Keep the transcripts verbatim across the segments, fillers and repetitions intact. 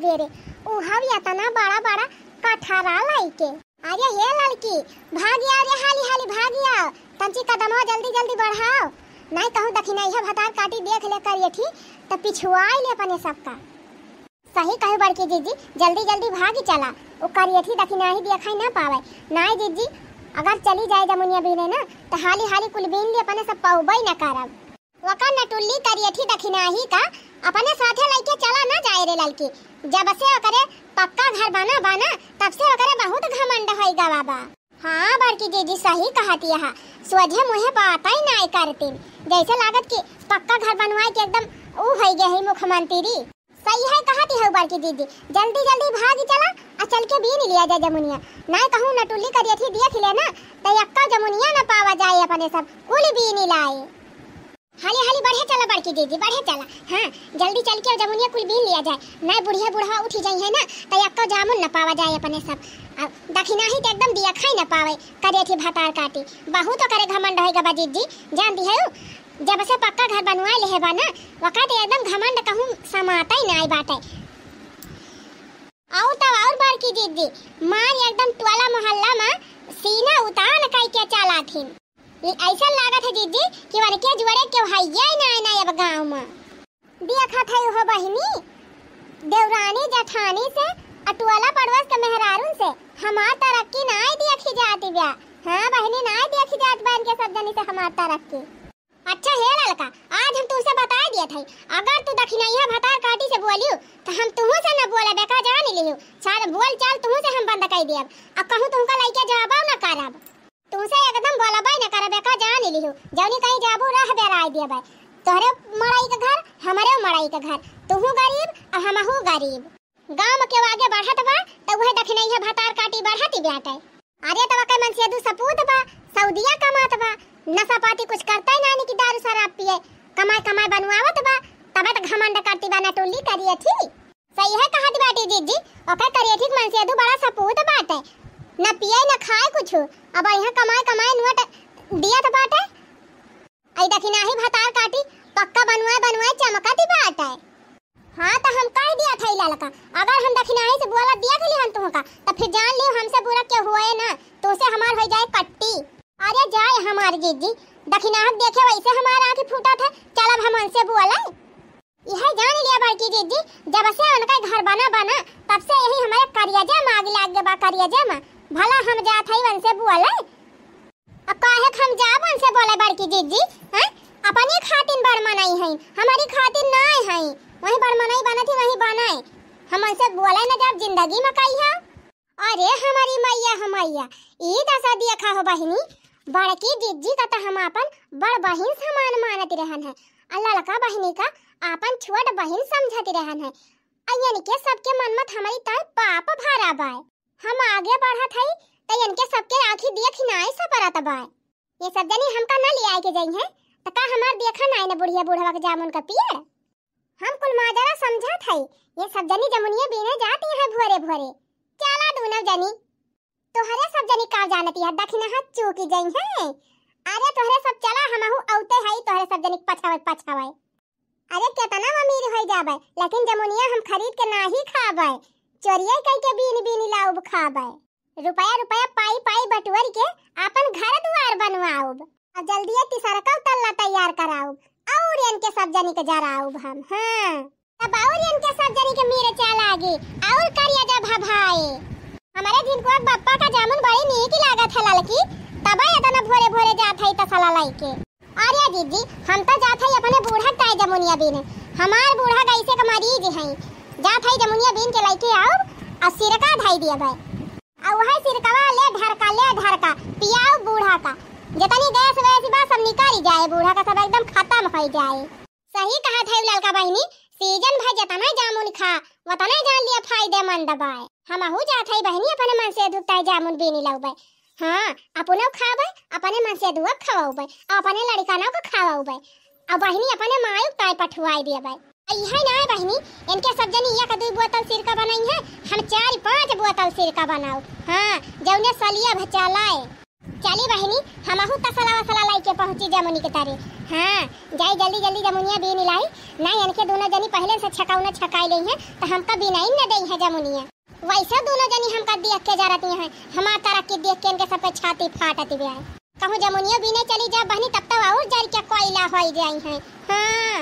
दे रे, उहव एतना बड़ा बड़ा कठरा लइके। अरे हे ललकी, भागि आव रे, हाली हाली भागि आव, तंची कदमवा जल्दी जल्दी बढ़ाव, नाहीं कहूँ दखिनइहा भतार काटी देख ले करियठी, त पिछुआइ ले अपने सबका। सही कहू बड़की जिज्जी, जल्दी जल्दी भागि चला, उ करियठी दखिनही देखाइ न पावइ। नाहीं जिज्जी, अगर चली जाइ जमुनिया बीने न, त हाली हाली कुल बीन ले अपने सब पउबइ न करब। ओका नटुल्ली करियठी दखिनही का अपने साथे लइके चला न जाए रे ललकी। जब से ओकरे पक्का घर बना बा न, तब से ओकरे बहुत घमंड होइ गवा बा। हाँ बड़की जिज्जी, सही कहति अहा, सोझे मुँहे बातइ नाहीं करतिन, जइसे लागत कि पक्का घर बनवाइ के एकदम ऊ होइ गए है मुख्यमंत्री। सही है कहति हउ बड़की जिज्जी, जल्दी जल्दी भागि चला, आ चल के बीन लिया जाए जमुनिया, नाहीं कहूँ नटुल्ली करियठी देख ले न, त एक्का जमुनिया न पावा जाए, अपने सब कुल बीन लाए। हाली हाली बढ़े चला बड़की जिज्जी, बढ़े चला। हाँ, जल्दी चल के जमुनिया कुल बीन लिया जाए, नाहीं बुढ़िया बुढ़वा उठि जइहैं न, त एक्का जामुन न पावा जाए अपने सब। आ दखिनही त एकदम देखाइ न पावइ, करियठी भतार काटी। बहुत ओकरे घमंड होइ गवा जिज्जी, जानति हउ, जब से पक्का घर बनवाइ लेहे बा न, ओका त एकदम घमंड कहूँ समातइ नाहीं बाटइ। अउर तब अउर बड़की जिज्जी, मार एकदम टोला मोहल्ला मा सीना उतान कइ के चला थिन। ई अइसन लागत है जिज्जी कि वनके जुअरे केहू हइये नाहीं, नाहीं अब गाँव मा। देखत है हो बहिनी, देवरानी जेठानी से, आ टोला पड़ोस के मेहरारून से हमार तरक्की नाहीं देखि जाति बा। हाँ बहिनी, नाहीं देखि जात बा इनके सब जनी से हमार तरक्की। अच्छा हे ललका, आज हम तुहसे बताइ दियत हई, अगर तू दखिनइहा भतार काटी से बोलिउ, त हम तुहू से न बोलब, एका जानि लिहु। सार बोल चाल तुहू से हम बंद कइ देब। अब कहूँ तुहका लइके जाबउ न करब। तुहसे एकदम बोलबइ न करब, एका जानि लिहु। जौनी कहीं जाबू रह बेराइ देबइ। तोहरे मड़ई के घर, हमरे मड़ई के घर। तुहू गरीब, आ हमहू गरीब। गाँव में केहू आगे बढ़त बा, त उहे दखिनइहा भतार काटी बढ़त ही बाटे। अरे, तब ओकर मनसेधू सपूत बा, सऊदिया कमात बा, नशा पाती कुछ करतइ नाहीं कि दारू शराब पिए, कमाए कमाए बनवावत बा, तब त घमंड करति बा, नटुल्ली करियठी। सही है कहत बाटी जिज्जी, ओकर करियठी के मनसेधू बड़ा सपूत बाटे, न पिए न खाए कुछ, अब यहाँ कमाए कमाए नोट दियत बाटे। अइ दखिनही भतार काटी पक्का बनवाए बनवाए चमकत बाटे। हाँ, त हम कहि दियत हई ललका, अगर हम दखिनही से बोलत देख लिहन तुहका, त फिर जान लिहु हमसे बुरा केहू होए ना, तुहसे हमार होइ जाए कट्टी। अरे जाए हमार जिज्जी, दखिनहा देखे वइसे हमार आँखी फूटत है, चलब हम उनसे बोले। इहे जान लिया बड़की जिज्जी, जब से उनका घर बना बना, तब से यही हमरे करियजे मा आग लाग गे बा, करियजे मा। भला हम जात हई उनसे बोले, अब काहे क हम जाब उनसे बोले बड़की जिज्जी, हैं? अपनी खातिन बड़ मनई हईं, हमरी खातिन नाय हईं। वहीं बड़ मनई बनत ही वहीं बनय। हम उनसे बोले न जाब जिंदगी में कहिया। अरे हमरी मइया हो मइया, ई दसा देखा हो बहिनी, बड़की जिज्जी का त हम आपन बड़ बहिन समान मानत रहन है, आ ललका बहिनी का आपन छोट बहिन समझत रहन है। आ इनके सबके मन मत हमरी ताई पाप भरा बाय। हम आगे बढ़त हई, त इनके सबके आँखी देख नाय सपरत बाय। ये सब जनी हमका न लियाए के जइहें, त का हमार देखा नाय न बुढ़िया बुढ़वा के जामुन का पेड़? हम कुल माजरा समझत हई, ये सब जनी जमुनिया बीने जाती हैं भोरे भोरे। चला दूनो जनी। तोहरे सब जनी का जानती है, दखिनहा चूकी जइहें। अरे तोहरे सब चला, हमहू औते हई, तोहरे सब जनी के पछावत पछावत। अरे, केतना अमीर होइ जाबे, लेकिन जमुनिया हम खरीद के नाहीं खाबे, चोरिये कइ के बीन बीन लाउब खाबे। रुपया रुपया पाई पाई बटोर के आपन घर दुआर बनवाउब। अब जल्दिये तिसरका तल्ला तैयार कराउब, अउर इनके सब जनी के जराउब हम। हाँ, तब अउर इनके सब जनी के मिर्चा लागी, अउर करिया जा भभाए। हमरे झिनकुआ के बप्पा का जामुन बड़ी नीक लागत है ललकी, तबे एतना भोरे भोरे जात है तसला लइके। अरे जिज्जी, हम त जात हई अपने बूढ़ा के ताई जमुनिया बीने। हमार बूढ़ा गैसे के मरीज हई। जात हई जमुनिया बीन के लइके आउब, अउर सिरका धई दियबे। अउर वही सिरकवा ले ढरका, ले ढरका, पियाउब बूढ़ा का। जितनी गैस वैस बा सब निकरी जाए, बूढ़ा का सब एकदम खतम होइ जाए। सही कहत हई ललका बहिनी, सीजन भर जतने जामुन खा, वतने जान लिया फायदेमंद बाय। हमहू जात हई बहिनी अपने मनसेधू के ताई जामुन बीनी लउबे। हाँ, अपनो खाबे, अपने मनसेधुआ के खवाउबे, अउर अपने लड़िकनों के खवाउबे। अउर बहिनी अपने मायू के ताई पठुआई देबे। अउर इहे नाय बहिनी, इनके सब जनी एक दुई बोतल सिरका बनइहें, हम चार पाँच बोतल सिरका बनाउब। हाँ, जउने सलिया भचालाए। चली बहिनी, हमहू तसला वसला लइके पहुँची जमुनी के तरे। हाँ, जाई जल्दी जल्दी जमुनिया बीन लाई। नाहीं, इनके दुनो जनी पहिले से छकौना छकाई लेइहैं, त हमका बीनाई न देइहैं जमुनिया। वैसे दुनो जनी हमका देख के जरती हैं, हमार तरक्की देख के इनके सबके छाती फाटत बा। कहूँ जमुनिया बीने चली जा बहिनी, तब तो और जर के कोयला होइ जाइहैं। हाँ,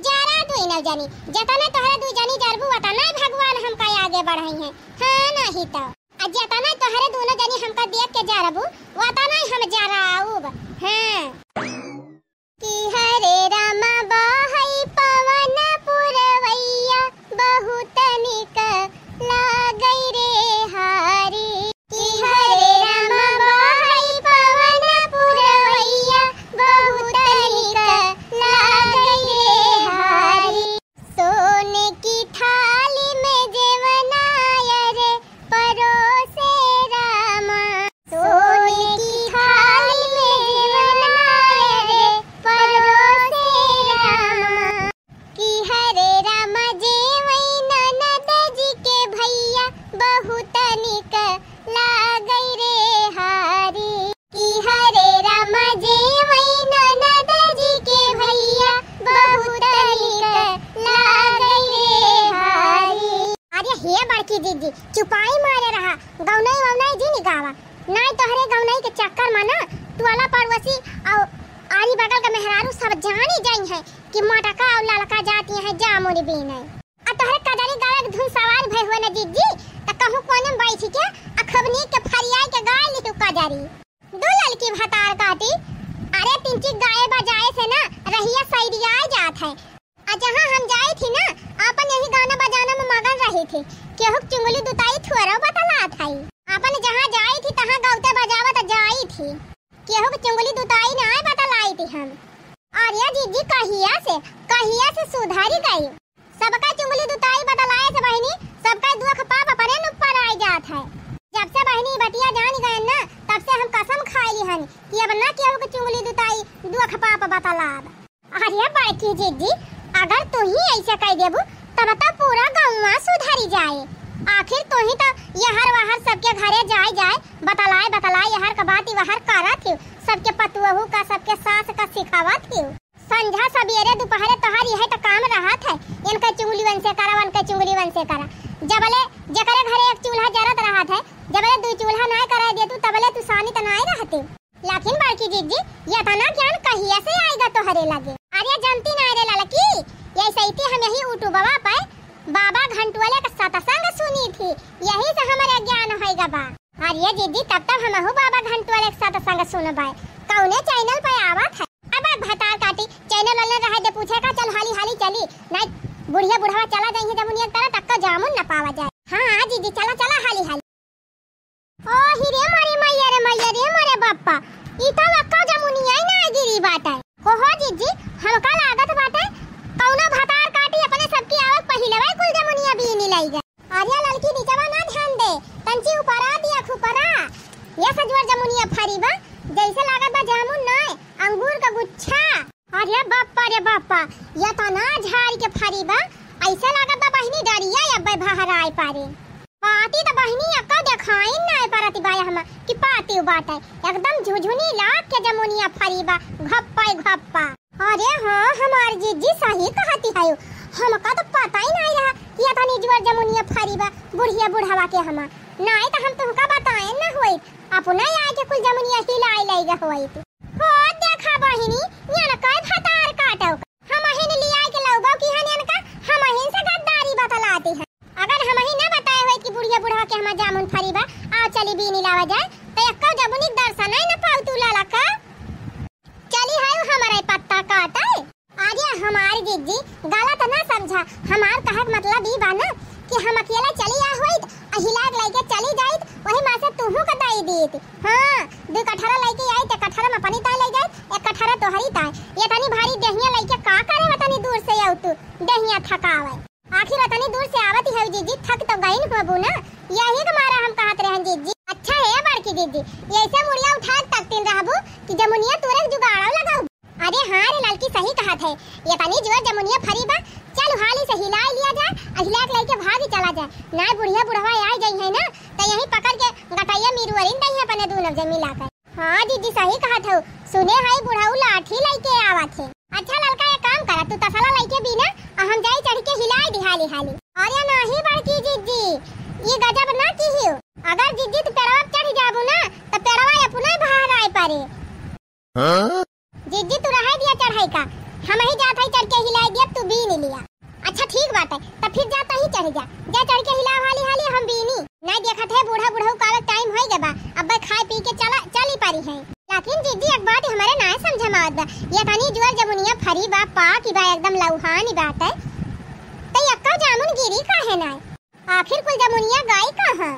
जरा दुइनो जनी, जतने तोहरे दुइ जनी जरबू, ओतने भगवान हमका आगे बढ़इहैं। हाँ, नाहीं तो। आ जतने तोहरे दुनो जनी हमका देख के जरबू, ओतने हम जराउब। हाँ। कि हरे राम बहै पवन पुरवैया, बहुत निक लागै रे हरी। कि हरे राम बहै पवन पुरवैया, बहुत निक लागै रे हरी। सोने की थाली में जेवना अरे परोसे रामा। सोने की थाली में जेवना अरे परोसे रामा। कि हरे रामा जेवै ननद जी के भैया, बहुत निक लागै रे हरी। कि हरे राम जेवै ननद जी के भैया, बहुत निक लागै रे हरी। अरे हे बड़की जिज्जी, चुपाई मारे रहा, गौनई वौनई जिन गावा, नाहीं तोहरे गौनई के चक्कर मा ना टोला पड़ोसी अउ आरी बगल के मेहरारू सब जानी जइहैं कि मोटका अउ ललका जाती हैं जामुन बीने। आ तोहरे कजरी गावे के धुन सवार भय हुए न जिज्जी, त कहूँ कोने में बैठ के आ खूब नीक के फरियाई के गाय लिहू कजरी। दू ललकी भतार काटी, अरे तिनची गाए बजाए से ना रहिया सैरिया जात है। आ जहाँ हम जाई थी ना, आपन यही गाना बजाना में मगन रही थी। केहू के चुंगली दुताई थोड़ा बतलात है। आपन जहाँ जाई थी, तहाँ गौते बजावत जाई थी। केहू के चुंगली दुताई ना बतलाई थी हम। अरे जिज्जी, कहिया से, कहिया से सुधरी गई। सबका चुंगली दुताई बतलाए से बहिनी, सबका दुख पाप अपने न ऊपर आइ जात है। जब से बहिनी बतिया जान गए ना, तब से हम कसम खाई ली हन कि अब ना केहू के चुंगली दुताई दुख पाप बतलाब। अरे बड़की जिज्जी, अगर तू ही ऐसे कह देबू, तब तो पूरा गौवा सुधरी जाए। आखिर तू ही तो यहर वहर सबके घरे जाए जाए, बतलाए बतलाए यहर का बात वहर करत ही, सबके पतुअहू का, सबके सास का सिखावत ही। संझा सबेरे दुपहरे तोहार यही तो काम रहत है, इनके चुंगली वनसे करा, उनके चुंगली वनसे करा। जबले जेकरे घरे एक चूल्हा जरत रहत है, जबले दुइ चूल्हा नाय कराए देतू, तबले तू सानी त नाय रहते। लेकिन बड़की जिज्जी, ये इतना ज्ञान कहिया से आएगा तोहरे लगे? अरे जनती नाय रे ललकी, ये सैती हम यही यूट्यूबवा पे बाबा घंटुआले का सत्संग सुनी थी, यही से हमारे ज्ञान होएगा बा। अरे जिज्जी, तब तब हमहू बाबा घंटुआले के सत्संग सुनबे। कौने चैनल पे आवत है? अब भतार काटी, चैनल वाले रहे दे पूछे का, चल हाली हाली चली, नहीं बुढ़िया बुढ़वा चला जाइए जमुनिया के तरफ, तक का जामुन न पावा जाए। हाँ हाँ जिज्जी, चला चला हाली हाली। ओ ही रे मोरे मैया रे मैया रे मोरे बप्पा, ई तो अक्का जमुनिया ही ना गिरी बाटे। ओहो जिज्जी, हमका लागत बाटे कौनो भतार काटी अपने सबकी आवक पहिलवे कुल जमुनिया बीनी लई गए। अरे ललकी निचवा ना ध्यान दे, तंची ऊपरा दिया खुपरा। ये सजवर जमुनिया फरी बा, जैसे लागत बा जामुन नाय, अंगूर का गुच्छा। अरे बापा रे बापा, ये तना झाड़ी के फरी बा, ऐसे लागत बा बहिनी डरिया अब्बे बहराए पारे। पाती तो बहिनी अक्का देखाइन नाय परती बा हम कि पाती बाटे, एकदम झुझुनी लाग के जमुनिया फरी बा, घप्पा घप्पा। अरे हाँ, हमार जिज्जी सही कहती है, हमका तो पता ही नहीं रहा कि इतनी जोर जमुनिया फरी बा बुढ़िया बुढ़वा के हमार। नहीं तो हम तुमका बताए न होइत, अपना आए के कुल जमुनिया हिलाए लई गा होइत। हो देखा बहिनी, यन कई भतार काटो, हम हिन लिया के लौगो की हन यन का, हम हिन से गद्दारी बतलाती है। अगर हम ही ना बताए होइत कि बुढ़िया बुढ़वा के हमार जामुन फरी बा, आओ चली बीनी लावा जाए, तो एक्को जमुनी दर्शन ही न पाऊ तू लाला का। चली है हमारे पत्ता काटे। अरे हमार जिज्जी, गलत ना समझा, हमार कहक मतलब ई बा ना कि हम अकेला चली आ होइत, आ हिलाक लइके चली जाइत, वही मा से तुहू का दई दीत। हाँ, दू कठरा लइके आइत, एक कठरा में अपनी ताई लई जाइत, एक कठरा तोहरी ताई। ये तनी भारी देहिया लइके का करे, वतनी दूर से आऊ तू, देहिया थकावे। आखिर अतनी दूर से आवत ही हऊ जिज्जी, थक तो गइन होबू ना, यही के मारा हम कहत रहन जिज्जी। अच्छा हे बड़की जिज्जी, ऐसे मुड़िया उठा के तकतीन रहबू कि जमुनिया तोरे जुगाड़ो लगाऊ। अरे हाँ रे ललकी, सही कहत है, ये तनी जोर जमुनिया फरी बा, चल हाली से हिलाई लिया जाए, आ हिला के लइके भागी चला जाए, ना बुढ़िया बुढ़वा आ जाई है ना, तो यही पकड़ के गटैया मिरुअरिन दई है अपने दूनो जन मिला कर। हाँ जिज्जी, सही कहत हऊ। सुने हई बुढ़ऊ लाठी लइके आवत है। अच्छा ललका, एक काम करा, तू तसला लइके बीना, आ हम जाई चढ़ के हिलाई दी हाली हाली। अरे नाही बड़की जिज्जी, ई गजब ना किहियो। अगर जिज्जी तू पेड़वा पे चढ़ जाबू ना, त पेड़वा अपने बहराए परे। हाँ? जिज्जी तू रहे दिया चढ़ाई का, हमही जात हई चढ़ के हिलाई दिया, तू बीन लिया। अच्छा ठीक बाटे, त फिर जा तही चढ़ जा, जा चढ़ के हिलाव हाली हाली, हम बीनी। नाहीं देखत है बूढ़ा बुढ़ऊ का टाइम होई गए बा, अब्बे खाए पी के चला, चली परी है। लेकिन जिज्जी एक बात हमरे नाहीं समझ में आवत बा, ये तनी जुअर जमुनिया फरी बा, पाकी बा, एकदम लउहानी बाटे, त यक्का जामुन गिरी काहे नाहीं? आखिर कुल जमुनिया गई कहाँ?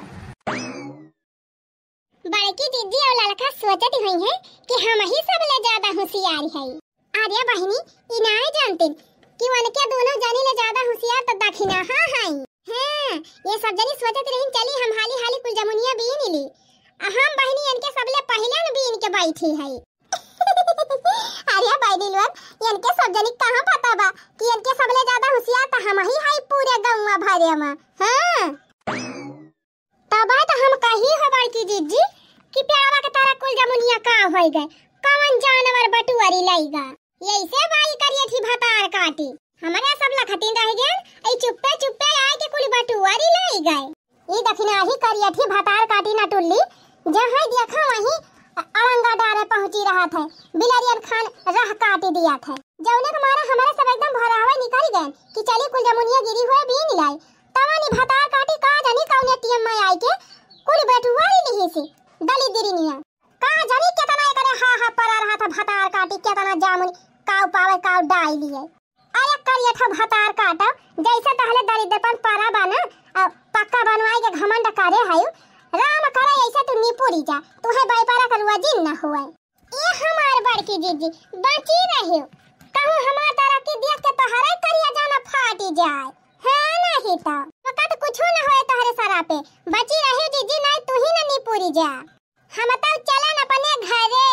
बड़की जिज्जी और ललका सोचत हुई है कि हमही सबले ज्यादा होशियार है। अरे बहिनी, ई नाहीं जानतिन कि उनके दोनों जनी ले ज्यादा होशियार त दखिनहा है। हाँ, ये सब जनी सोचत रहिन, चली हम हाली हाली कुल जमुनिया बीन ली। आ हम बहिनी इनके सबले पहिले न बीन के बैठी है। अरे बहिनी लोग, इनके सब जनी कहाँ पता बा कि इनके सबले ज्यादा होशियार त हमही है पूरे गौवा भरे में। हाँ। तबे त हम कही हो बड़की जिज्जी कि प्यावा के तारा कुल जमुनिया का होई गए, कवन जानवर बटुअरी लई गा। यैसे बाई करियठी भतार काटी, हमरे सब लखतिन रह गए, ई चुप्पे चुप्पे आए के कुल बटुअरी लई गए। ई दखिनही करियठी भतार काटी न टुल्ली, जहाँ देखा वहीं अड़ंगा डारे पहुँची रहत है, बिलरियन खान राह काटी दिया थे। जौने के मारा हमरे सब एकदम भरावे निकल गए कि चली कुल जमुनिया गिरी हुए बीन लाई, तवन ई भतार काटी का जानी कौने टीम में आई के कुल बटुअरी लिहिसी दलिद्रिनिया। का जानी केतना एकरे हा हा परा रहा था भतार काटी, केतना जामुन काउ पावे काउ डाई लिए। अरे करियठा भतार काटा, जैसे तहले दलिद्रपन परा बा ना, आ पक्का बनवाई के घमंड करे हयू, राम करे ऐसे तू निपुरी जा, तुहे बैपारा करुआ जिन न हुए। ए हमार बड़की जिज्जी, बची रहियो। कहूँ हमार तरक्की देख के तोहरे करिया जाना फाटी जाए। हाँ, नहीं तो। वकत कुछो न होए तोहरे सरा पे। बची रहियो जिज्जी, नहीं तू ही न निपुरी जा। हम तो चलन अपने घरे।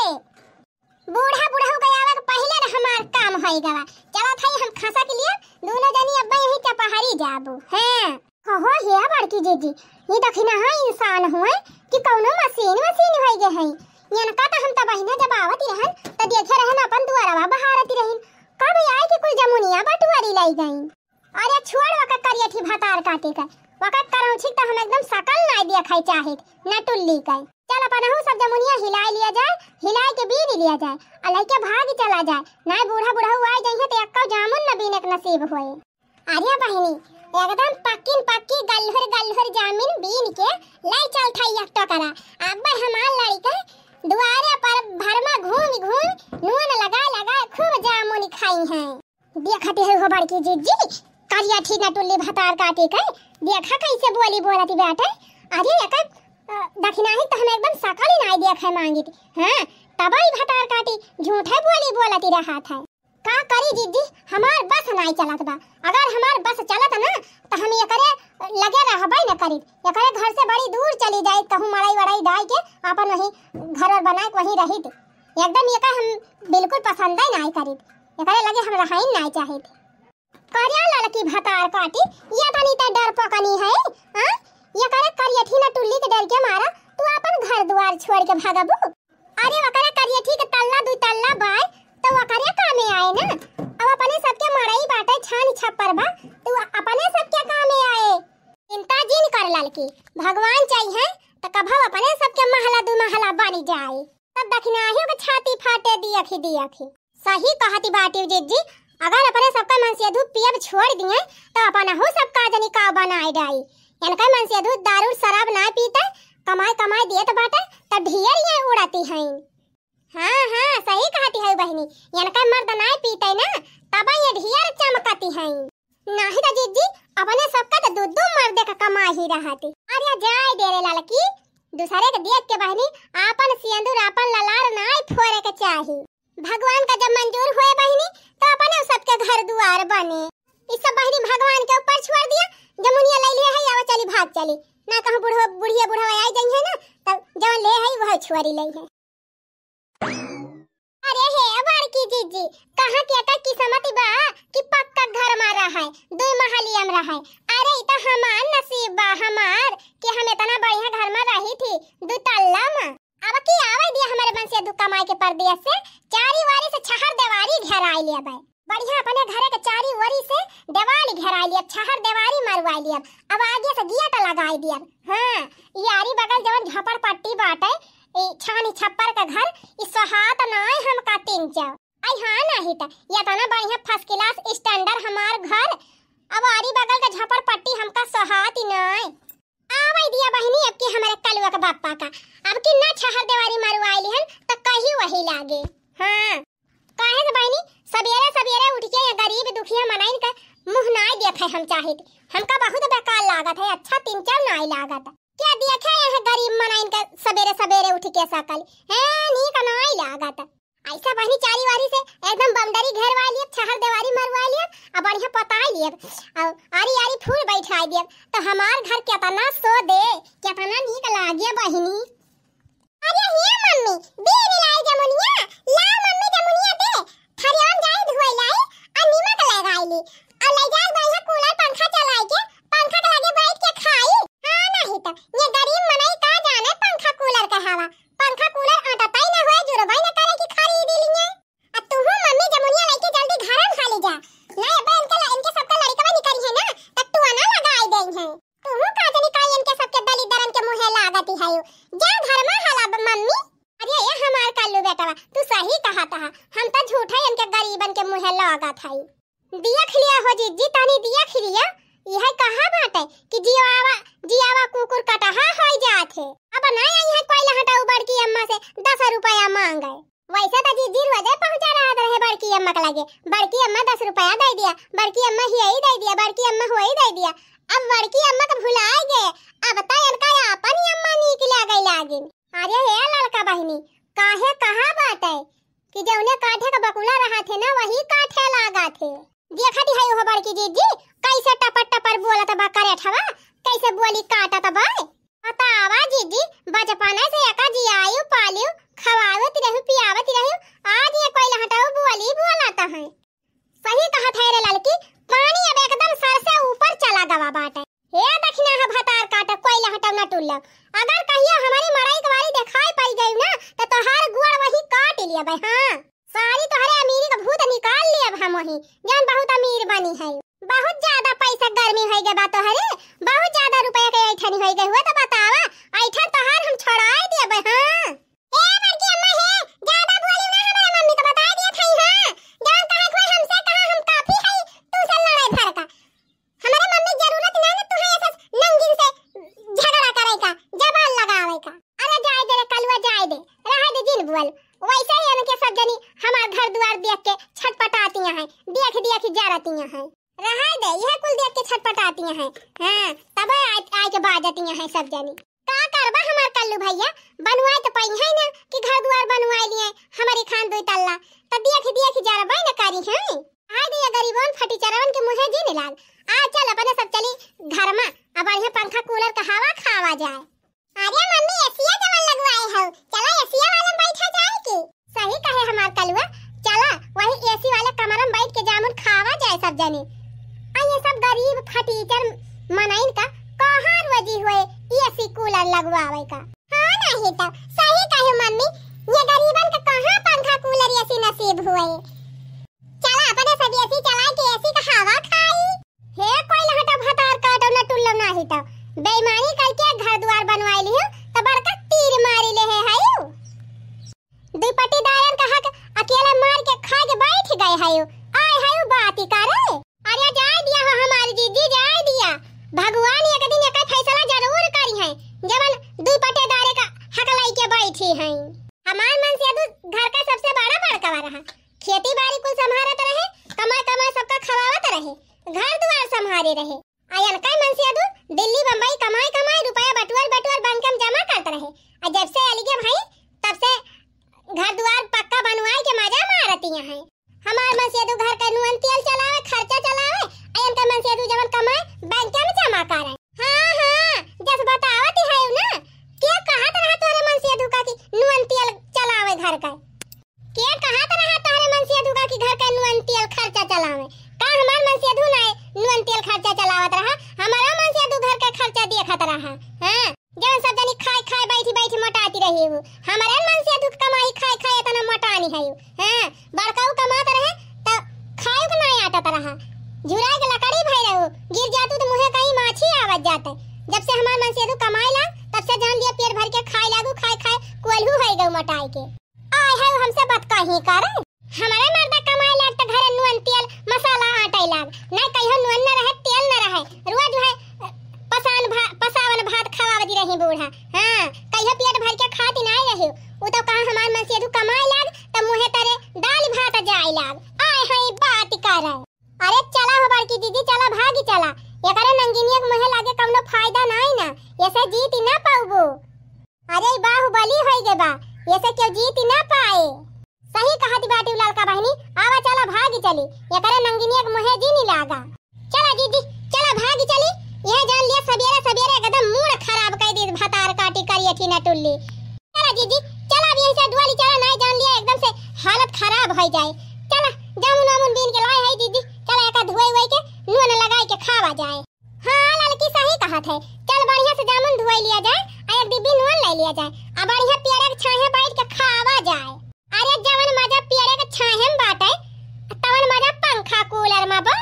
बूढ़ा बुढ़ऊ के आवे के पहिले न हमार काम होई गवा। चलत हई हम खसा के लिए, दोनों जनी अब्बा यहीं चपहरी जाबू। हाँ। कहो हे बड़की जिज्जी, ये दखिनहा इंसान हुए कि कौनो मशीन वशीन होई गए है। इनका तो हम तबहिना जब आवत रहन, त देखे रहन अपन दुआरवा बहारत रहन। कब आए कि कुल जमुनिया बटुअरी लाई गई। अरे छोड़ वका करियठी भतार काटी के, वका करौछी त हम एकदम सकल नाई देखै चाहित, न टुल्ली के। चल अपनहू सब जमुनिया हिलाई लिया जाए, हिलाई के बीन लिया जाए, आ लइके भाग चला जाए, नाई बूढ़ा बुढ़ऊ आए जइहे त एक्को जामुन न बीने के नसीब होए। अरे बहिनी, एकदम पक्किन पक्की गल्हुर गल्हुर जामिन बीन के लाई चलत हई एक टोकरा। अब हमार लड़िका दुआरे पर भरमा घूम घूम नून लगा लगा खूब जामुन खाई हैं। देखती है हो बड़की जिज्जी, करियठी न टुल्ली भतार काटी के, देखा कैसे बोली बोलती बाटे। अरे एकर, अ, दखिनाही तो हम एकदम सकल ही नाई देखे मांगित। हाँ, तबई भतार काटी झूठे बोली बोलती रहत है। का करी जिज्जी, हमार बस नाई चलत बा। अगर हमार बस चलत ना, त हम एकरे लगे रहबे न करी। एकरे घर से बड़ी दूर चली जाई, कहूँ मड़ई वड़ई डाई के आपन वही घर वर बनाए के वहीं रहित। एकदम एका हम बिल्कुल पसंदे नाई करी। एकरे लगे हम रहाइन नाई चाहित। करिया ललकी भतार काटी, ये तनी त डरपकनी है, हाँ? एकरे करियठी न टुल्ली के डर के मारा तू आपन घर दुआर छोड़ के भागबू? अरे ओकरे करिए ठीक तल्ला दू तल्ला बाय, तो ओकरे कामे आए ना। अब अपने सबके मड़ई बाटे, छान छप्पर बा, तो अपने सबके कामे आए। चिंता जिन कर ललकी, भगवान चाहिए तो कभव अपने सबके महला दू महला बन जाए। तब दखिनाहियों के छाती फाटे दियखी दियखी। सही कहती बाटी जिज्जी, अगर अपने सबका मनसेधू पियब छोड़ दिए तो अपनहू सब का जनी का बनाए डाई। इनका मनसेधू दारू शराब ना पीते, कमाई कमाई देत बाटे, तब ढेर ये उड़ाती हैं। हाँ हाँ, सही कहती है बहिनी, इनका मर्द ना पीते ना, तब ये ढेर चमकती हैं। नाही तो जिज्जी, अपने सबका तो दू दू मर्दे का कमाई ही रहती। अरे जाए दे रे ललकी, दूसरे के देख के बहिनी, आपन सिंदूर आपन ललार नाई फोरे के चाही। भगवान का जब मंजूर होए बहिनी, तो अपने उ सबके घर दुआर बने। ई सब बहिनी भगवान के ऊपर छोड़ दिया। जमुनिया ले लिए है, आवा चली भाग चली। ना कहूँ बुढ़ो, बुढ़िया बुढ़वा आई जाई है ना, तब जवन ले है वह छोड़ी ले है। अरे हे बड़की जिज्जी, कहाँ के एकर किस्मत बा कि पक्का घर में रहे, दू महलिया में रहे। अरे ई तो हमार नसीब बा हमार कि हम इतना बढ़िया घर में रही थी, दू तल्ला में। अब की आवे दिया हमारे कमाई के परदेस से, चारी वारी से छहर देवारी घेराइ लेबे। बढ़िया अपने घरे के चारी ओरी से देवाल घेराइ लेब, छहर देवारी मरवाइ लेब। अब आगे से गेट लगाइ देब। हाँ, ई आरी बगल जवन झोपड़पट्टी बाटे, ई छानी छप्पर के घर, ई सोहात नाई हमका तीन चार। आई हाँ, नाही त एतना बढ़िया first class standard हमार घर, अब आरी बगल के झोपड़पट्टी हमका सोहात ही नाई। आवै दिया बहिनी, अब की हमरे कलुआ के बापा का, अब की ना छहर देवारी मरवाइ लिहन त कही वही लागे। हाँ, काहे से बहिनी, सबेरे सबेरे उठ के ये गरीब दुखिया मनइन का मुँह नाई देखै हम चाहित। हमका बहुत बेकार लागत है, अच्छा तीन चार नाई लागत। क्या देखै यहाँ गरीब मनइन का सबेरे सबेरे उठ के सकल, हैं, नीक नाई लागत। ऐसा बहिनी चारी वारी से एकदम boundary घेरवाइ लियब, छहर देवारी मरवाइ लियब, आ बढ़िया पोताइ लियब, आ आरी आरी फूल बैठाइ दियब, त हमार घर केतना सो दे, केतना नीक लागे बहिनी। अरे हे मम्मी, दे नी लाई जमुनिया, ला मम्मी जमुनिया दे, थरियान जाई धोई लाई, आ नीमक लगाई ली, आ ले जाई बढ़िया cooler पंखा चलाई के, पंखा के लगे बैठ के खाई। हाँ, नाही त ये गरीब मनई का जाने पंखा cooler के हवा, पंखा cooler अटतई न होए, जुरबई न करे कि खरीद लिए। आ तुहू मम्मी जमुनिया लइके जल्दी घरम हाली जा। ना अब्बे इनके ल-, इनके सबका लड़िकवा निकरी है ना, त टुअना लगाई देई है। तुहू का जनी का इनके सबके दलिदरन के मुँहे लागती है। जा घरमा हाला ब-, मम्मी। अरे ये हमार कल्लू बेटवा, तू सही कहत हा। हम त झूठे इनके गरीबन के मुँहे लागत है। देख लिया हो जिज्जी, तनी देख लिया, यह कहा बाटे कि जियावा, जियावा कुकुर कटहा होइ जात है। अब ना आई है कोई लहटाऊ बड़की अम्मा से दस रुपया मांगे। वैसे तो जिज्जी रोजे पहुँचा रहत रहे बड़की अम्मा के लगे, बड़की अम्मा दस रुपया दे दिया, बड़की अम्मा हियई दे दिया, बड़की अम्मा हुई दे दिया। अब बड़की अम्मा के भुलाए गए, अब तो इनका आपन ही अम्मा नीक लागे लागिन। अरे हे लड़का बहिनी, काहे कहा बाटे कि जौने काठे का बकुला रहा थे ना, वही काठे लागा थे। देखत है हो बड़की जिज्जी, कैसे टपर टपर बोलत बा करेठवा, कैसे बोली काटत बा। बतावा जिज्जी, बचपने से एका जियायु, पालियु, खवावत रहू, पियावत रहू, आज ये कोई लहटाऊ बोली बोलत है। सही कहत है रे ललकी, पानी अब एकदम सर से ऊपर चला गवा बाटे। हे दखिना है भतार काटा, कोई लहटम ना टुल्लम। अगर कहियो हमारी मड़ई के बारी देखाई पड़ गई ना, तो तोहार गुड़ वही काट लिया बे। हाँ, सारी तोहरे अमीरी का भूत निकाल लिया अब हम वही, जौन बहुत अमीर बनी है। बहुत ज्यादा पैसा गर्मी होइ गए बा तोहरे, बहुत ज्यादा रुपया के ऐठनी होइ गए हुआ, तो बतावा, ऐठन तोहार हम छोड़ाई दिया बे। हाँ। ए बड़की अम्मा हे, ज्यादा बोली ना, हमारे मम्मी को बताई दिया था, हाँ। जौन कहे कोई हमसे कहा, हम काफी है, तू से लड़ाई भर का। हमारे मम्मी की जरूरत ना, ना तू है ऐसा नंगिन से झगड़ा करे का, जबान लगावे का। अरे जाए दे रे कलुआ, जाए दे, रहे दे, जिन बोल। वैसे ही इनके सब जनी हमार घर दुआर देख के छटपटाती हैं, देख देख जरती हैं। रहे दे, यह कुल देख के छटपटाती हैं। हाँ, तब आए, आए के बाजती हैं सब जनी। का करबा हमार कल्लू भैया, बनवाए तो पइहैं ना कि घर दुआर बनवाए लिए हमारी खान दुई तल्ला, त देख देख जरबे न करी हैं। आए दे ये गरीबन फटीचरवन के मुँहे जिन लाग। आ चल अपने सब चली घर मा, अब बढ़िया पंखा कूलर का हवा खावा जाए। अरे मम्मी एसिया जवन लगवाए हो, चला एसिया वाला में बैठा जाए के। सही कहे हमार कलुआ, चला वही एसी वाले कमरा में बैठ के जामुन खावा जाए सब जने। आ ये सब गरीब फटीचर मनइन का कहाँ रोजी हुए एसी कूलर लगवावे का? हाँ नहीं तो सही कहे मम्मी, ये गरीबन का कहाँ पंखा कूलर एसी नसीब हुए। चला अपने सब एसी चला के एसी का हवा खाई। हे कोई लहटा भतार काटो न टुल्लो नाही तो बेईमानी करके घर दुआर बनवाई लियो तो बड़का तीर मारी ले है हायू। दुई पट्टीदारन का हक अकेला मार के खा के बैठ गए हायू। आए हायू बाती करे। अरे जाए दिया हो हमारी जीजी, जाए दिया। भगवान एक दिन एक फैसला जरूर करी है, जवन दुई पट्टीदारे का हक लइके बैठी है। हमार मनसेधू घर का सबसे बड़ा बड़कवा रहा, खेती बारी कुल संभारत रहे, कमाए कमाए सबका खवावत रहे, घर दुआर संभारे रहे। आ इनका मनसेधू दिल्ली बम्बई कमाए कमाए रुपया बटुअर बटुअर बैंक में जमा करत रहे। आ जब से अलगे भाई तब से घर दुआर पक्का बनवाए के मजा मारती हैं। हमार मनसेधू घर का नून तेल चलावे, खर्चा चलावे, आ इनका मनसेधू जवन कमाए बैंक में जमा करे। हाँ, हाँ, जस बतावत ही है ना, के कहत रहा तोरे मनसेधू का कि नून तेल चलावे घर का? के कहत रहा तोरे मनसेधू का कि घर का नून तेल खर्चा चलावे? का हमार मनसेधू ना नून तेल खर्चा चलावत रहा? हमारा मनसेधू घर का खर्चा देखत रहा। हाँ, जवन सब जनी खाए खाए बैठी बैठी मोटाती रही हूँ, हमारे मनसेधू तू कमाई खाए खाए इतना मोटानी है। हाँ, बड़काऊ कमात रहे त खाए के ना आटत रहा। झुराए के लकड़ी भई रहू, गिर जातू त मुँहे कहीं माछी आवत जाते। जब से हमार मनसेधू कमाए लाग, तब से जान लिया पेट भर के खाए लागू, खाए खाए कोल्हू होइ गऊ मोटाए के। आए है हमसे बात कहीं करे। हमारे मर्दा कमाए लाग त घरे नून तेल मसाला आटे लाग, ना कहियो नून न रहे, तेल न रहे, रोज है पसान भा-, पसावन भात खवावती रही बूढ़ा। हाँ, कहियो पेट भर के खाती नाई रही। उ तो कहा हमार मनसेधू कमाए लाग त मुँहे तरे दाल भात जाए लाग। आए है बात करे। अरे चला हो बड़की दीदी, चला भागी चला। एकरे नंगिनिया के मुँहे लागे कौनो फायदा नाई ना, एसे जीत ना पाउबू। अरे ई बाहुबली होई गे बा, एसे केहू जीत ना पाए। सही कहत बाटी ललका बहिनी, आवा चला भागी चली, एकरे नंगिनिया के मुँहे जी नी लागा। चला दीदी, चला भागी चली, यह जान लिया सबेरे सबेरे एकदम मूड खराब कर दी भतार काटी करिए थी ना टुल्ली। चला जीजी, चला अब यहीं से दुआली चला, नाई जान लिया एकदम से हालत खराब होइ जाए। चला, जामुन वामुन बीन के लाए है जीजी, चला एका धुआई उआई के नून लगाई के खावा जाए। हाँ, ललकी सही कहत है, चल बढ़िया से जामुन धुआई लिया जाए, आ एक डिब्बी नून ले लिया जाए, आ बढ़िया पेड़े के छाहे बैठ के खावा जाए। अरे जवन मजा पेड़े के छाहे में बाटे, तवन मजा पंखा कूलर में बा।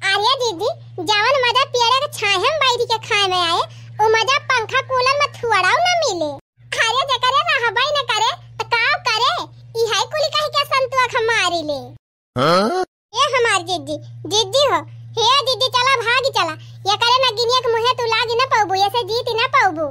अरे दीदी, जवन मजा पेड़े के छाहे में बैठ के खाए में आए, उ मजा पंखा कूलर में थोड़ाऊ ना मिले। अरे जेकरे रहबई न करे, त काव करे, इहे कुल कह के संतोख मारी ले। हाँ? ए हमार जीजी, जीजी हो, हे जीजी चला भागी चला, एकरे नगिनिया के मुँहे तू लागी न पउबू, एसे जीत न पउबू।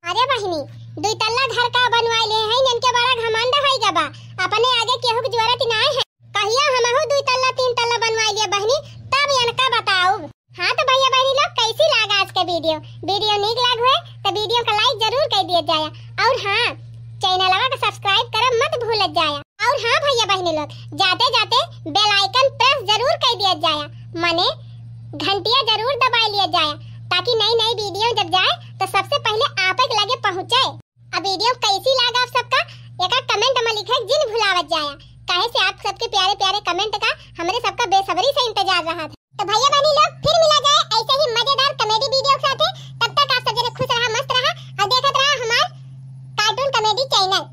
अरे बहिनी, दुई तल्ला घर का बनवाए ले हैं, इनके बड़ा घमंड होई गबा, अपने आगे केहू के जरूरत नाई है। कहिया हमहू दुई तल्ला तीन तल्ला बनवाई लिया बहिनी, तब इनका बताउब। हाँ तो भैया बहिनी लोग, कैसी लागा आज के वीडियो? वीडियो नीक लाग हुए तो वीडियो का लाइक जरूर कर दिया जाया, और हाँ, चैनलवा का सब्सक्राइब करब मत भूलत जाया। और हाँ भैया बहिनी लोग, जाते जाते बेल आइकन प्रेस जरूर कर दिया जाया, माने घंटिया जरूर दबाई लिया जाया, ताकि नई नई वीडियो जब जाए तो सबसे पहले आप लगे पहुँचे। अब वीडियो कैसी लागा आप सबका, एका कमेंट में लिखे जिन भुलावत जाया, काहे से आप सबके प्यारे प्यारे कमेंट का हमरे सबका बेसब्री से इंतजार रहा था। तो भैया बहनी लोग, फिर मिला जाए ऐसे ही मजेदार कॉमेडी वीडियो के साथे। तब तक आप सब जने खुश रहा, मस्त रहा और देखत रहा हमार कार्टून कॉमेडी चैनल।